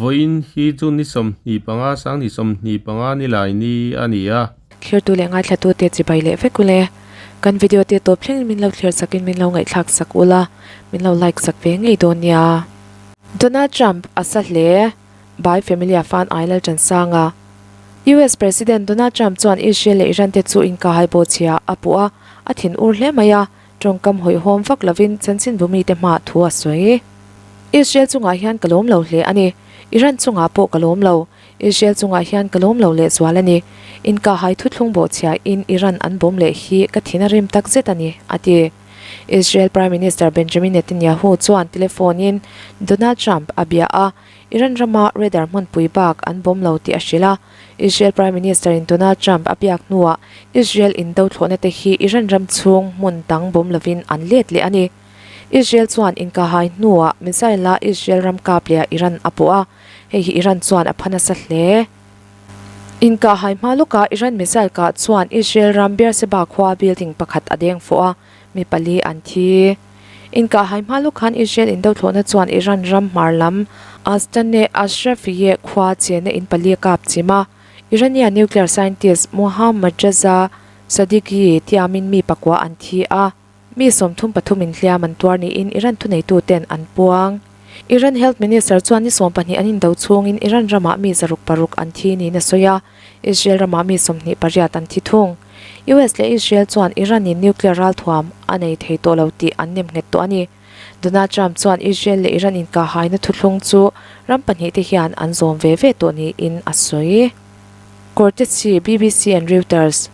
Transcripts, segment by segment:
Vawiin hi chu ni 25 sang 25 ni lai ni a ni a. Thlirtu leh ngaithlatute chibai leh vek ule. Kan video te tawp thlengin min lo thlir sakin min lo ngaihthlak sak ula, min lo like sak ve ngei dawn nia. Donald Trump a sa hle, By Familia Fan Ai Lalṭansanga. US President Donald Trump chuan Israel leh Iran te chu inkahai bawhchhia a puh a, a thin ur hle mai a, Tawngkam hawihhawm vak lovin chanchinbu mite hmaah thu a sawi. Israel chungah hian ka lawm lo hle a ni. Iran chungah pawh ka lawm lo. Israel chungah hian ka lawm lo lehzual a ni. Inkahhai thuthlung bawhchhiain Iran an bawm leh hi ka thin a rim tak zet a ni, a ti. Israel Prime Minister Benjamin Netanyahu chuan telephone-in Donald Trump a bia a, Iran rama radar hmunpui bak an bawm lo tih a hrilh a. Israel Prime Minister in Donald Trump a biak hnuah Israel in do thlawhna te hi Iran ram chhung hmun dang bawm lovin an let leh a ni. Israel chuan inkahhai hnuah missile a Israel ram kap leh ah Iran a pawh a, hei hi Iran chuan a pha nasa hle. Inkahhai hma lawkah Iran missile kah chuan Israel ram Beersheba khua building pakhat a deng fawh a, mi pali an thi. Inkahhai hma lawk khan Israel indo thlawhna chuan Iran ram hmar lam Astaneh Ashrafiyeh khua chenna in pali a kap chim a, Iranian nuclear scientist Mohammad Reza Sadighi tiamin mi pakua an thi a, mi 33 in hliam an tuar niin Iran thuneituten an puang. Iran Health Minister chuan ni 20 an indo chhungin Iran ramah mi 600 an thi niin a sawi a, Israel ramah mi 28 an thi thung. US leh Israel chuan Iran in nuclear ralthuam a nei thei tawh lo tih an nem nghet tawh a ni. Donald Trump chuan Israel leh Iran inkahhaina thuthlung chu ram pahnihte hian an zawm ve ve tawh niin a sawi. Courtesy, BBC and Reuters.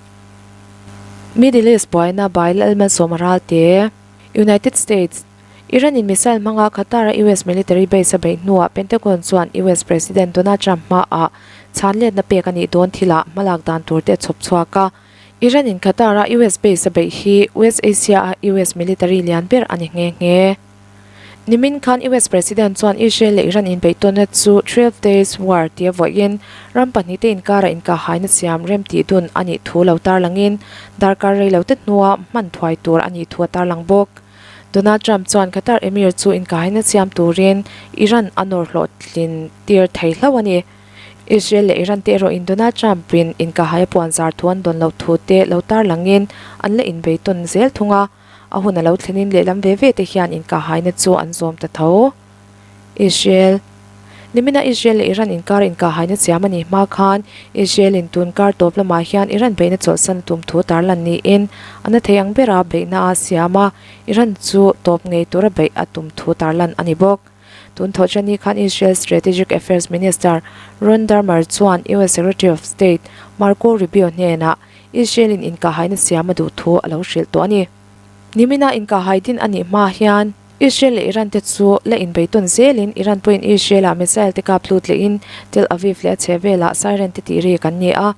Middle East buaina by Lalmalsawma Ralte, United States, Iran in missile hmanga Qatar a US military base a beih hnuah Pentagon chuan US President Donald Trump hmaah chhanletna pek a nih dawn thilah hmalak dan tur te a chhawp chhuak a. Iran in Qatar a US base a beih hi West Asia a US military lian ber a ni nghe nghe. Nimin khan US President chuan Israel leh Iran inbeih tawnna chu 12 Days War tia vawiin ram pahnihte inkara inkahhaina siam rem tih dun a nih thu lo tarlangin darkar rei lo te hnua hman thuai tur a nih thu a tarlang bawk. Donald Trump chuan Qatar Emir chu inkahhaina siam turin Iran a nawr hlawhtlin tir thei hlauh a ni. Israel leh Iran te erawhin Donald Trump in inkahhai a puan zar thu an dawn loh thu te lo tarlangin an la inbei tawn zel thung a, a hun a lo thlenin lehlam ve ve te hian inkahhaina chu an zawm ta tho. Israel. Nimina Israel leh Iran inkar inkahhaina siam a nih hma khan Israel in tun kar tawp lamah hian Iran beihna chawlhsan a tum thu tarlan niin a na thei ang bera beihna a siam a, Iran chu tawp ngei tura beih a tum thu tarlan a ni bawk. Tun thawh chani khan Israel Strategic Affairs Minister Ron Dermer chuan US Secretary of State Marco Rubio hnenah Israel in inkahhaina siam a duh thu a lo hrilh tawh a ni. Nimina inkahhai din a nih hma hian Israel leh Iran te chu la inbeitawn zelin Iran pawhin Israel-ah missile te kap lut lehin Tel Aviv leh a chhe velah siren te tih rik an ni a.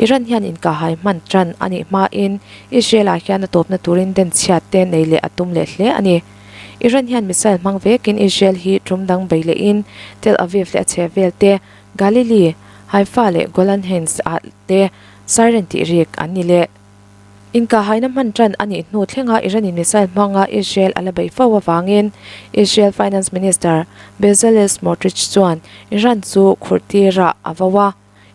Iran hian inkahhai hman tan a nih hmain Israel-ah hian a tawpna turin denchhiat te nei leh a tum leh hle a ni. Iran hian missile hmang vekin Israel hi tum dang bei lehin Tel Aviv leh a chhe vel te, Galilee, Haifa leh Golan Heights-ah te siren tih rik an ni leh. Inkahhaina hman tan a nih hnu thlenga Iran-in missile hmanga Israel a la beih fo avangin Israel Finance Minister Bezalel Smotrich chuan Iran chu khurh tirah a vo a.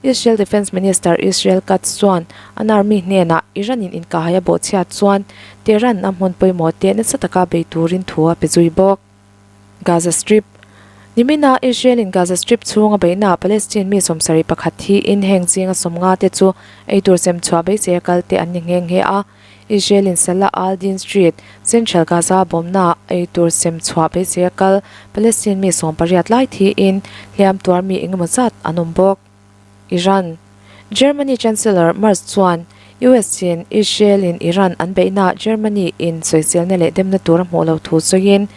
Israel Defence Minister Israel Katz chuan an army hnenah Iran-in inkahhai a bawhchhiat chuan Tehran a hmun pawimawh te nasa taka bei turin thu a pe zui bawk. Gaza Strip, Nimina Israel-in Gaza Strip chhunga beihnaah Palestine mi 71 thiin heng zinga 50 te chu eitur sem chhuah beisei a kal te an ni nghe nghe a. Israel-in Salah al-Din Street, Central Gaza bawmnaah eitur sem chhuah beisei a kal Palestine mi 18 lai thiin hliam tuar mi engemaw zat an awm bawk. Iran, Germany Chancellor Merz chuan US in Israel in Iran an beihnaah Germany in sawiselna leh demna tur a hmuh loh thu sawiin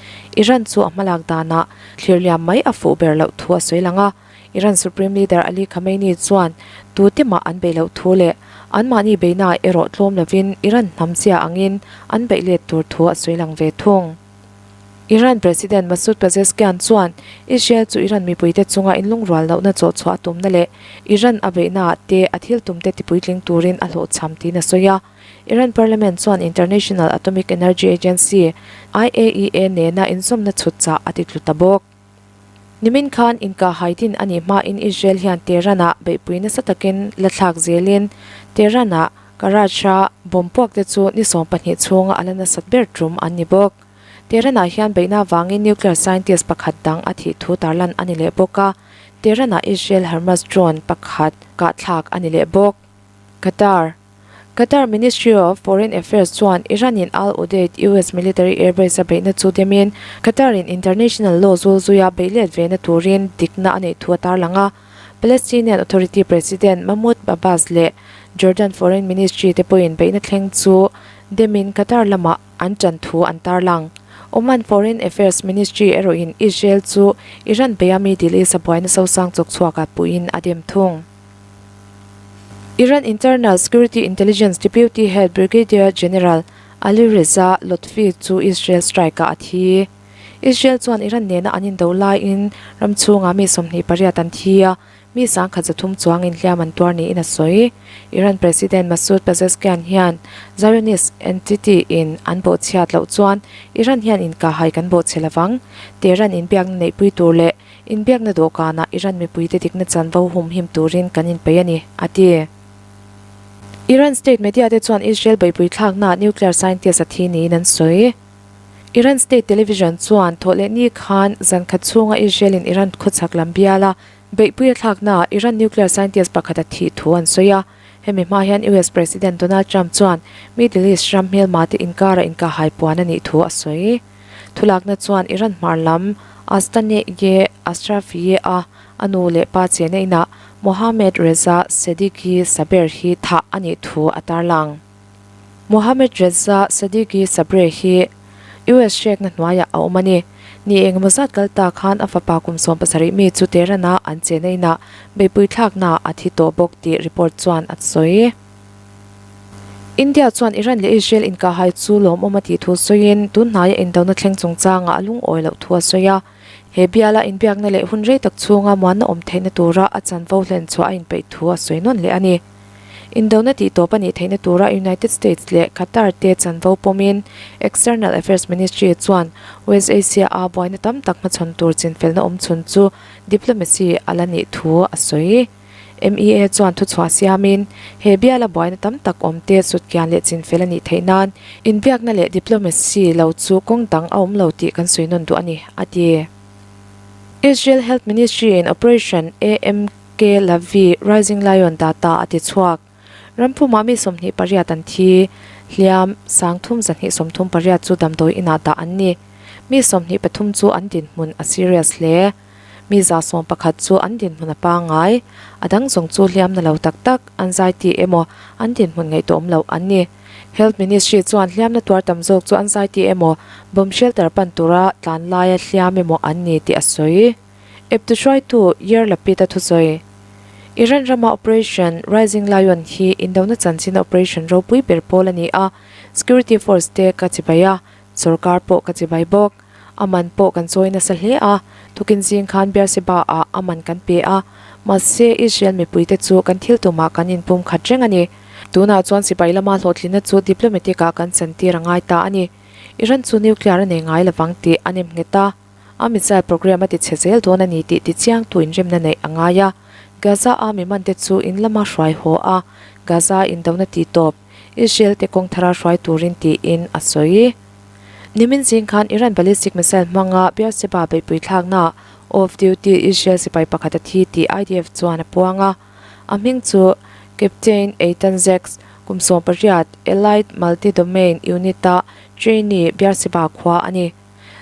Iran chu a hmalak danah thlir liam mai a fuh ber loh thu a sawi lang a. Iran Supreme Leader Ali Khamenei chuan tute mah an beih loh thu leh anmahni beihnaah erawh tlawm lovin Iran hnam chia angin an beih let tur thu a sawi lang ve thung. Iran President Masoud Pezeshkian chuan Israel chu Iran mipuite chunga inlungrual lohna chawhchhuah a tumna leh Iran a beihnaah te a thil tumte tipuitling turin a hlawhchham tiin a sawi a. Iran Parliament chuan International Atomic Energy Agency, IAEA, nena inzawmna chhut chah a ti tlu ta bawk. Nimin khan inkahhai din a nih hmain Israel hian Tehran-ah beihpui nasa takin la thlak zelin Tehran-ah Karaj-a bomb puak te chu ni 12 chhunga a la nasat ber tum an ni bawk. Tehran-ah hian beihna avangin nuclear scientist pakhat dang a thih thu tarlan a ni leh bawk a, Tehran-ah Israel Hermes drone pakhat kahthlak a ni leh bawk. Qatar. Qatar Ministry of Foreign Affairs chuan Iran-in Al Udeid US military airbase a beihna chu demin Qatar-in international law zul zuia beih let ve na turin dikna a neih thu a tarlang a. Palestinian Authority President Mahmoud Abbas leh Jordan Foreign Ministry te pawhin beihna thleng chu demin Qatar lamah an ṭan thu an tarlang. Oman Foreign Affairs Ministry erawhin Israel chu Iran beia Middle East a buaina sosang chawk chhuakah puiin a dem thung. Iran Internal Security Intelligence Deputy Head Brigadier General Ali Reza Lotfi chu Israel strike-ah a thi. Israel chuan Iran nena an indo laiin ram chhungah mi 28 an thi a, mi 1300 chuangin hliam an tuar niin a sawi. Iran President Masoud Pezeshkian hian Zionist entity in an bawhchhiat loh chuan Iran hian inkahhai kan bawhchhe lovang. Tehran inbiakna neihpui tur leh Inbiakna dawhkanah Iran mipuite dikna chanvo humhim turin kan inpeih a ni, a ti. Iran state media te chuan Israel beihpui thlaknaah nuclear scientist a thi niin an sawi. Iran state television chuan thawhlehni khan zan khat chhunga Israel in Iran khawchhak lam biala beihpui a thlaknaah Iran nuclear scientist pakhat a thih thu an sawi a. Hemi hma hian US President Donald Trump chuan Middle East ram hmelma te inkara inkahhai puan a nih thu a sawi. Thulakna chuan Iran hmar lam Astaneh-ye Ashrafiyeh-a a nu leh pa chena inah Mohammad Reza Sedighi Saber hi thah a nih thu a tarlang. Mohammad Reza Sedighi Sabre hi US hrekna hnuaiah a awm a ni. Ni engemaw zat kal ta khan a fapa kum 17 mi chu Tehran-a an chena inah beihpui thlaknaah a thi tawh bawk tih report chuan a sawi. India chuan Iran leh Israel inkahhai chu lawmawm a tih thu sawiin tun hnaia indona thleng chungchangah a lungawi loh thu a sawi a. He biala inbiakna leh hun rei tak chhunga muanna awm theihna tura a chanvo hlen chhuah a inpeih thu a sawi nawn leh a ni. Indona tih tawp a nih theihna tura United States leh Qatar te chanvo pawmin External Affairs Ministry chuan West Asia-a buaina tam tak hmachhawn tur chinfelna awmchhun chu diplomacy a la nih thu a sawi. MEA chuan thuchhuah siamin, he biala buaina tam tak awm te sutkian leh chinfel a nih theih nan inbiakna leh diplomacy lo chu kawng dang a awm lo tih kan sawi nawn duh a ni, a ti. Israel Health Ministry in Operation AMK Lavi Rising Lion data a ti chhuak. Rampumah mi 28 an thi, hliam 3238 chu damdawi inah dah an ni. Mi 23 chu an dinhmun a serious hle. Mi 11 chu an dinhmun a pangngai, a dang zawng chu hliamna lo tak tak, an zai tih emaw an dinhmun ngaihtuahawm loh an ni. Health Ministry chuan hliamna tuar tam zawk chu an zai tih emaw bomb shelter pan tura tlan laia hliam emaw an ni tih a sawi. Eptu hruaitu Yair Lapid a thusawi. Iran rama Operation Rising Lion hi indona chanchin operation ropui ber pawl a ni a, security force te ka chibai a, sorkar pawh ka chibai bawk. A man pawh kan chawi nasa hle a, tukin zing khan Beersheba ah a man kan pe a, mahse Israel mipuite chu kan thil tumah kan inpum khat reng a ni. Tunah chuan sipai lama hlawhtlinna chu diplomatic ah kan chantir a ngai ta a ni. Iran chu nuclear a nei ngai lovang tih a nem nghet a, a missile program a ti chhe zel dawn a ni tih tichiangtu inremna neih a ngai a. Gaza a mi mante chu in lama hruai haw a, Gaza indona tih tawp Israel te kawng thara hruai turin tiin a sawi. Nimin zing khan Iran ballistic missile hmanga Beersheba beihpui thlakna off duty Israel sipai pakhat a thi tih IDF chuan a puang a. A hming chu Captain Eitan Zaks, kum 18, Elite Multi-Domain Unit-a trainee Beersheba khua a ni.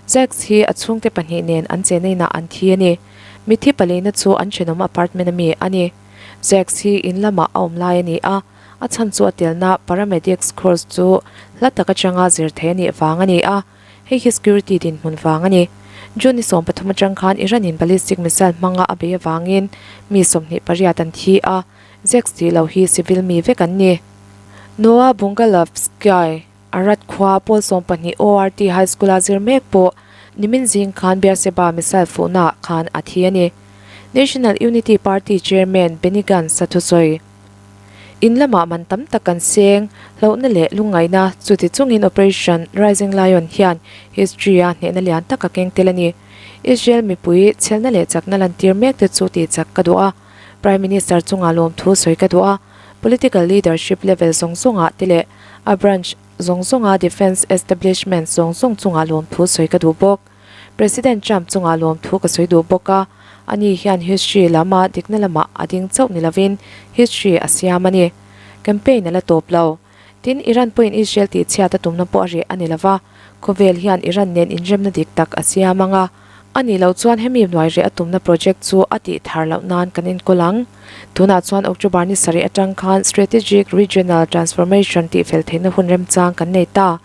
Zaks hi a chhungte pahnih nen an chenna inah an thi a ni. Mitthi palina chu an thenawm apartment ami a ni. Zaks hi in lamah a awm lai a ni a. A chhan chu a telna paramedics course chu hla tak atanga zir thei a nih vang a ni a, hei hi security dinhmun vang a ni. June ni 13 atang khan Iran in ballistic missile hmanga a bei avangin mi 28 an thi a, Zex tih loh hi civil mi vek an ni. Noah Bungalovsky, Arad khua pawl 12 ORT High School a zir mek pawh nimin zing khan Beersheba missile fuhnaah khan a thi a ni. National Unity Party Chairman Benny Gantz a thusawi. In lamah man tam tak kan seng, hlauhna leh lungngaihna chuti chungin Operation Rising Lion hian history-a hnehna lian tak a keng tel a ni. Israel mipui chhelna leh chakna lantir mek te chu tih chak ka duh a, Prime Minister chungah lawmthu sawi ka duh a, political leadership level zawng zawngah te leh a branch zawng zawnga defence establishment zawng zawng chungah lawmthu sawi ka duh bawk. President Trump chungah lawmthu ka sawi duh bawk a, ani hian history lama dikna lamah a ding chauh ni lovin history a siam a ni. Campaign a la tawp lo. Tin, Iran pawhin Israel tihchhiat a tumna pawh a reh a ni lova, khawvel hian Iran nen inremna dik tak a siam ang a, a nih loh chuan hemi hnuai reh a tumna project chu a tih thar loh nan kan enkawl ang. Tunah chuan October ni sarih atang khan Strategic Regional Transformation tihfel theihna hun remchang kan nei ta.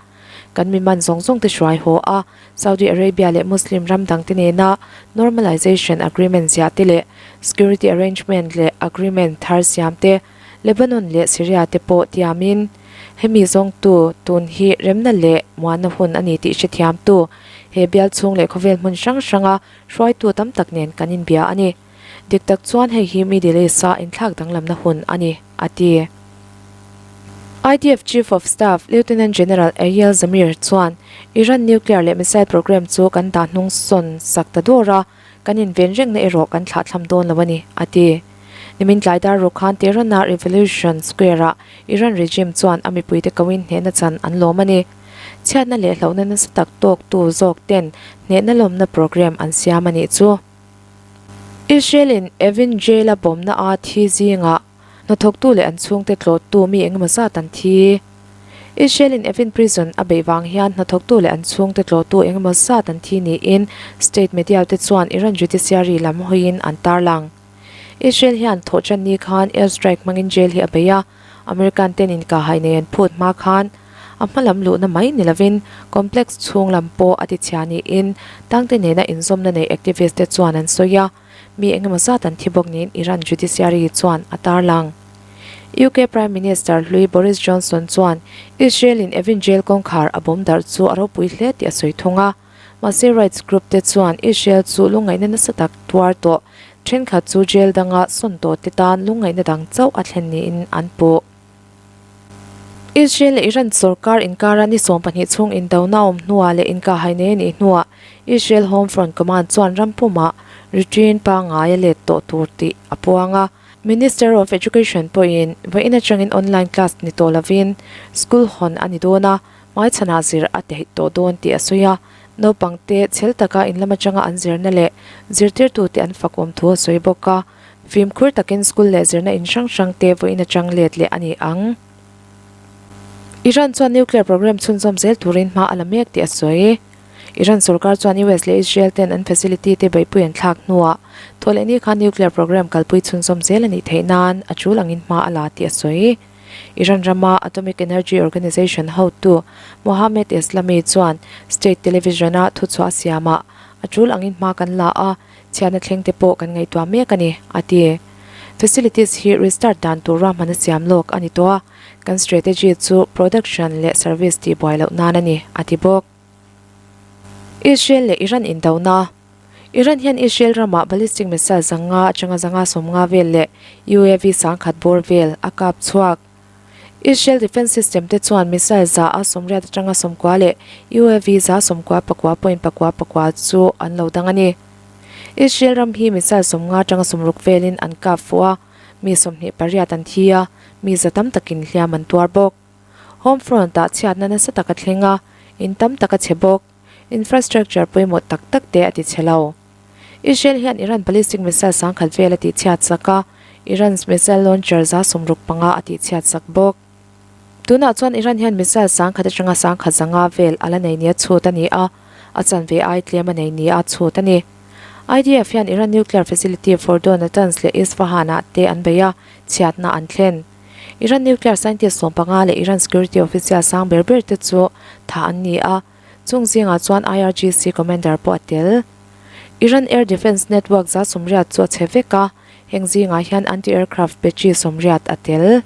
Kan mi man zawng zawng te hruai haw a, Saudi Arabia leh Muslim ram dang te nena Normalization Agreement ziah te leh Security Arrangement leh Agreement thar siam te, Lebanon leh Syria te pawh tiamin hemi zawngtu tun hi remna leh muanna hun a ni tih hrethiamtu he bial chhung leh khawvel hmun hrang hranga hruaitu tam tak nen kan inbia a ni. Dik tak chuan hei hi Middle East-a inthlak danglamna hun a ni, a ti. IDF Chief of Staff Lieutenant General Eyal Zamir chuan Iran nuclear leh missile programme chu kan dah hnung sawn sak ta dawr a, kan inven rengna erawh kan thlahthlam dawn lo a ni, a ti. Nimin tlai dar ruk khan Tehran-a Revolution Square-ah Iran regime chuan a mipuite koin hnehna chan an lawm a ni. Chhiatna leh hlauhna nasa tak tawktu zawk ten hnehna lawmna programme an siam a nih chu. Israel-in Evin Jail-a bawmna a thi zingah hnathawktu leh an chhungte tlawhtu mi engemaw zat an thi. Israel-in Evin Prison a beih vang hian hnathawktu leh an chhungte tlawhtu engemaw zat an thi niin state media te chuan Iran judiciary lam hawiin an tarlang. Israel hian thawhṭan ni khan air strike hmangin jail hi a bei a, American ten inkahhai nei an phut hma khan a hma lam luhna mai ni lovin complex chhung lam pawh a tichhia niin tangte nena inzawmna nei activist te chuan an sawi a, mi engemaw zat an thi bawk niin Iran judiciary chuan a tarlang. UK Prime Minister hlui Boris Johnson chuan Israel-in Evin Jail kawngkhar a bawm darh chu a ropui hle tih a sawi thung a. Mahse rights group te chuan Israel chu lungngaihna nasa tak tuar tawh thenkhat chu jail danga sawn tawh te tan lungngaihna dang chauh a thlen niin an puh. Israel leh Iran sorkar inkara ni 12 chhung indona awm hnuah leh inkahhai nei a nih hnuah Israel Home Front Command chuan ram pumah routine pangngai a let tawh tur tih a puang a. Minister of Education pawhin vawiin atangin online class ni tawh lovin school hawn a ni dawn a, Hmaichhanah zir a theih tawh dawn tih a sawi a, naupangte chhel taka in lam atanga an zirna leh zirtirtute an fakawm thu a sawi bawk a, fimkhur takin school leh zirna in hrang hrangte vawiin atang let leh a ni ang. Iran chuan nuclear programme chhunzawm zel turin hma a la mek tih a sawi. Iran sorkar chuan US leh Israel ten an facility te beihpui an thlak hnuah thawhlehni khan nuclear programme kalpui chhunzawm zel a nih theih nan a tul angin hma a la tih a sawi. Iran rama Atomic Energy Organization hotu Mohammad Eslami chuan state television-a thuchhuah a siamah, A tul angin hma kan la a, chhiatna thleng te pawh kan ngaihtuah mek a ni, a ti. Facilities hi restart dan tur ruahman a siam lawk a ni tawh a, kan strategy chu production leh service tihbuai loh nan a ni, a ti bawk. Israel leh Iran indona. Iran hian Israel ramah ballistic missile zanga atanga zanga 50 vel leh UAV 10,000 bawr vel a kap chhuak. Israel defence system te chuan missile 180 atanga 90 leh UAV 94.9 chu an lo dang a ni. Israel ram hi missile 50 atanga 60 velin an kap fuh a, mi 28 an thi a, mi za tam takin hliam an tuar bawk. Home front-ah chhiatna nasa tak a thleng a, in tam tak a chhe bawk. Infrastructure pawimawh tak tak te a ti chhe lo. Israel hian Iran ballistic missile 10,000 vel a tih chhiat sak a, Iran's missile launcher 65 a tih chhiat sak bawk. Tunah chuan Iran hian missile 10,000 atanga 1,500 vel a la nei nia chhut a ni a, a chanve ai tlem a nei nia chhut a ni. IDF hian Iran nuclear facility Fordow, Natanz leh Isfahan-ah te an bei a, chhiatna an thlen. Iran nuclear scientist 15 leh Iran security official sang ber ber te chu thah an ni a, chung zingah chuan IRGC commander pawh a tel. Iran air defence network 180 chu a chhe vek a, heng zingah hian anti-aircraft battery 80 a tel.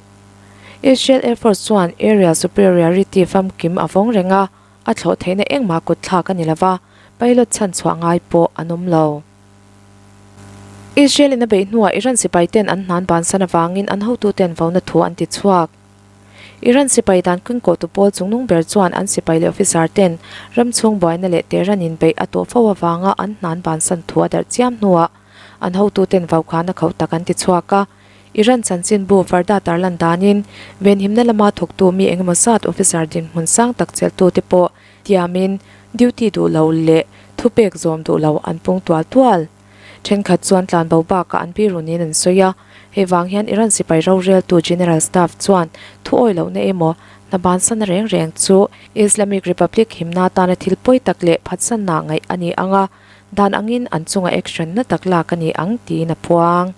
Israel Air Force chuan aerial superiority famkim a vawng reng a, a thlawh theihna engmah kut thlak a ni lova, pilot chhan chhuah ngai pawh an awm lo. Israel in a beih hnuah Iran sipai ten an hnan bansan avangin an hotuten vona thu an ti chhuak. Iran sipai dan kengkawhtu pawl chungnung ber chuan an sipai leh officer ten ram chhung buaina leh Tehran in beih a tawh fo avanga an hnan bansan thu a darh chiam hnuah an hotuten vaukhana khauh tak an ti chhuak a. Iran chanchinbu Farda tarlan danin venhimna lama thawktu mi engemaw zat officer dinhmun sang tak chelhtute pawh tiamin duty duh lo leh thupek zawm duh lo an pung tual tual. Thenkhat chuan tlanbo bakah an pi runin an sawi a, hei vang hian Iran sipai roreltu General Staff chuan thu awi lohna emaw hna bansanna reng reng chu Islamic Republic himna atana thil pawi tak leh phatsanna ngaih a ni ang a, dan angin an chunga action na tak lak a ni ang tiin a puang.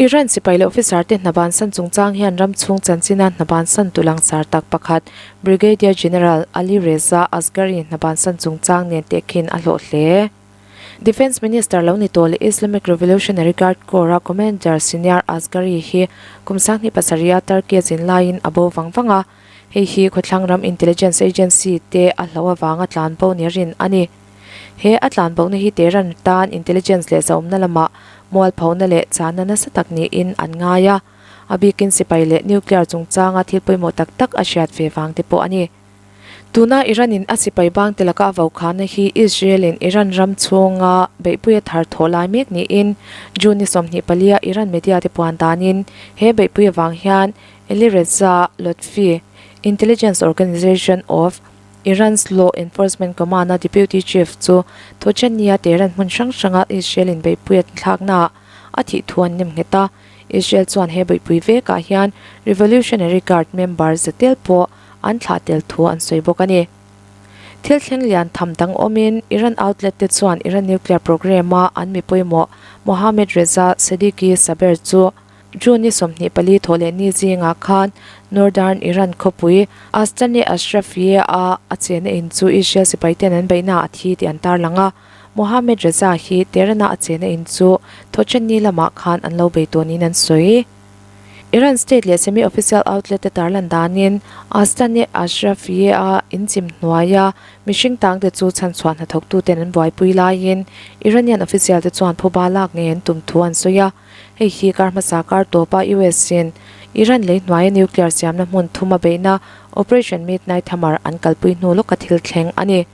Iran sipai leh officer te hna bansan chungchang hian ram chhung chanchina hna bansan tu langsar tak pakhat Brigadier General Ali Reza Asghari hna bansan chungchang nen tehkhin a hlawh hle. Defence Minister lo ni tawh leh Islamic Revolutionary Guard Corps-a Commander Senior Asghari hi kum 27 a Turkey a zin laiin a bo vang vang a, hei hi khawthlang ram intelligence agency te a hloh avanga tlan bo ni rin a ni. He a tlan bohna hi Tehran tan intelligence leh zahawmna lamah mualphona leh chahna nasa tak niin an ngai a, a bikin sipai leh nuclear chungchanga thil pawimawh tak tak a hriat ve vang te pawh a ni. Tuna Iran-in a sipai bangte laka a vokhana hi Israel-in Iran ram chhunga beihpui a thar thawh lai mek niin June ni 24 a Iran media te puan danin he beihpui avang hian Alireza Lotfi, Intelligence Organization of Iran's Law Enforcement Command-a deputy chief chu Thawchania Tehran hmun hrang hranga Israel-in beihpui a thlaknaah a thih thu an nem nghet a. Israel chuan he beihpui vekah hian Revolutionary Guard member zatel pawh an thlah tel thu an sawi bawk a ni. Thil thleng lian tham dang awmin Iran outlet te chuan Iran nuclear program-a an mi pawimawh Mohammad Reza Sediqi Saber chu June ni 24 thawh leh ni zingah khan Northern Iran khawpui Astane Ashrafiyeh-a a chenna in chu Israel sipai ten an beihna a thi tih an tarlang a. Mohammad Reza hi Tehran-a a chenna in chu thawhṭhenni lamah khan an lo bei tawh niin an sawi. Iran state leh semi-official outlet te tarlan danin Astane Ashrafiyeh-a inchim hnuaia mihring tangte chu chhanchhuah hnathawktuten an buaipui laiin Iranian official te chuan phuba lak ngei an tum thu an sawi a. Hei hi kar hmasa kar tawpa US-in Iran lei hnuaia nuclear siamna hmun thum a beihna Operation Midnight Hammer an kalpui hnu lawka thil thleng a ni.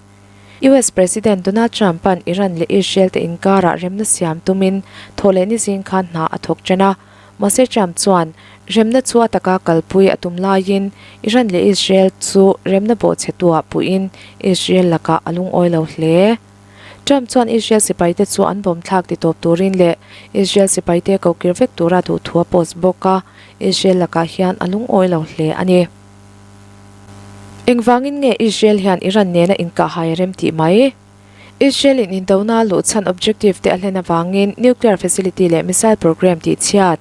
US President Donald Trump-a'n Iran leh Israel te inkarah remna siam tumin thawhlehni zing khan hna a thawk ṭan a. Mahse Trump chuan remna chu a taka kalpui a tum laiin Iran leh Israel chu remna bawhchhetuah puhin Israel lakah a lungawi lo hle. Trump chuan Israel sipaite chu an bawm thlak ti tawp turin leh Israel sipaite kokir vek tura duhthu a post bawk a, Israel lakah hian a lungawi lo hle a ni. Engvangin nge Israel hian Iran nena inkahhai a rem tih mai? Israel in indona luh chhan objective te a hlen avangin nuclear facility leh missile program tih chhiat.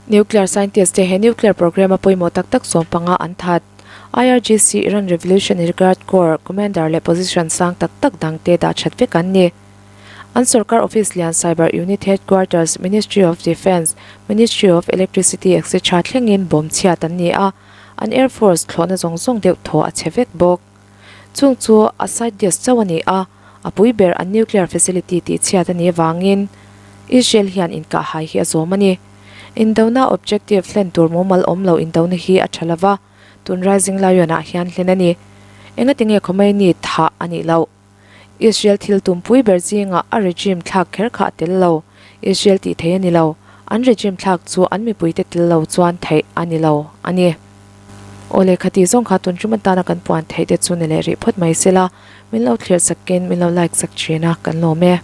Nuclear scientist te he nuclear program a pawimawh tak tak 15 an that. IRGC, Iran Revolutionary Guard Corps, commander leh position sang tak tak dang te dah that vek an ni. An sorkar office lian Cyber Unit Headquarters, Ministry of Defence, Ministry of Electricity etc thlengin bomb chhiat an ni a, an Air Force thlawhna zawng zawng deuh thaw a chhe vek bawk. Chung chu a side dish chauh a ni a, a pui ber an nuclear facility tih chhiat a nih avangin Israel hian inkahhai hi a zawm a ni. Indona objective hlen tur mumal awm lo indona hi a tha lova, tun Rising Lion ah hian hlen a ni. Engatinge Khomeini thah a nih loh? Israel thil tumpui ber zingah a regime thlak kher kha a tel lo. Israel tih theih a ni lo. An regime thlak chu an mipuite tel lo chuan theih a ni lo a ni. Aw lehkha tih zawng kha tun tum atana kan puan theih te chu ni leh rih phawt mai sela, min lo thlir sakin min lo like sak thin a, kan lawm e.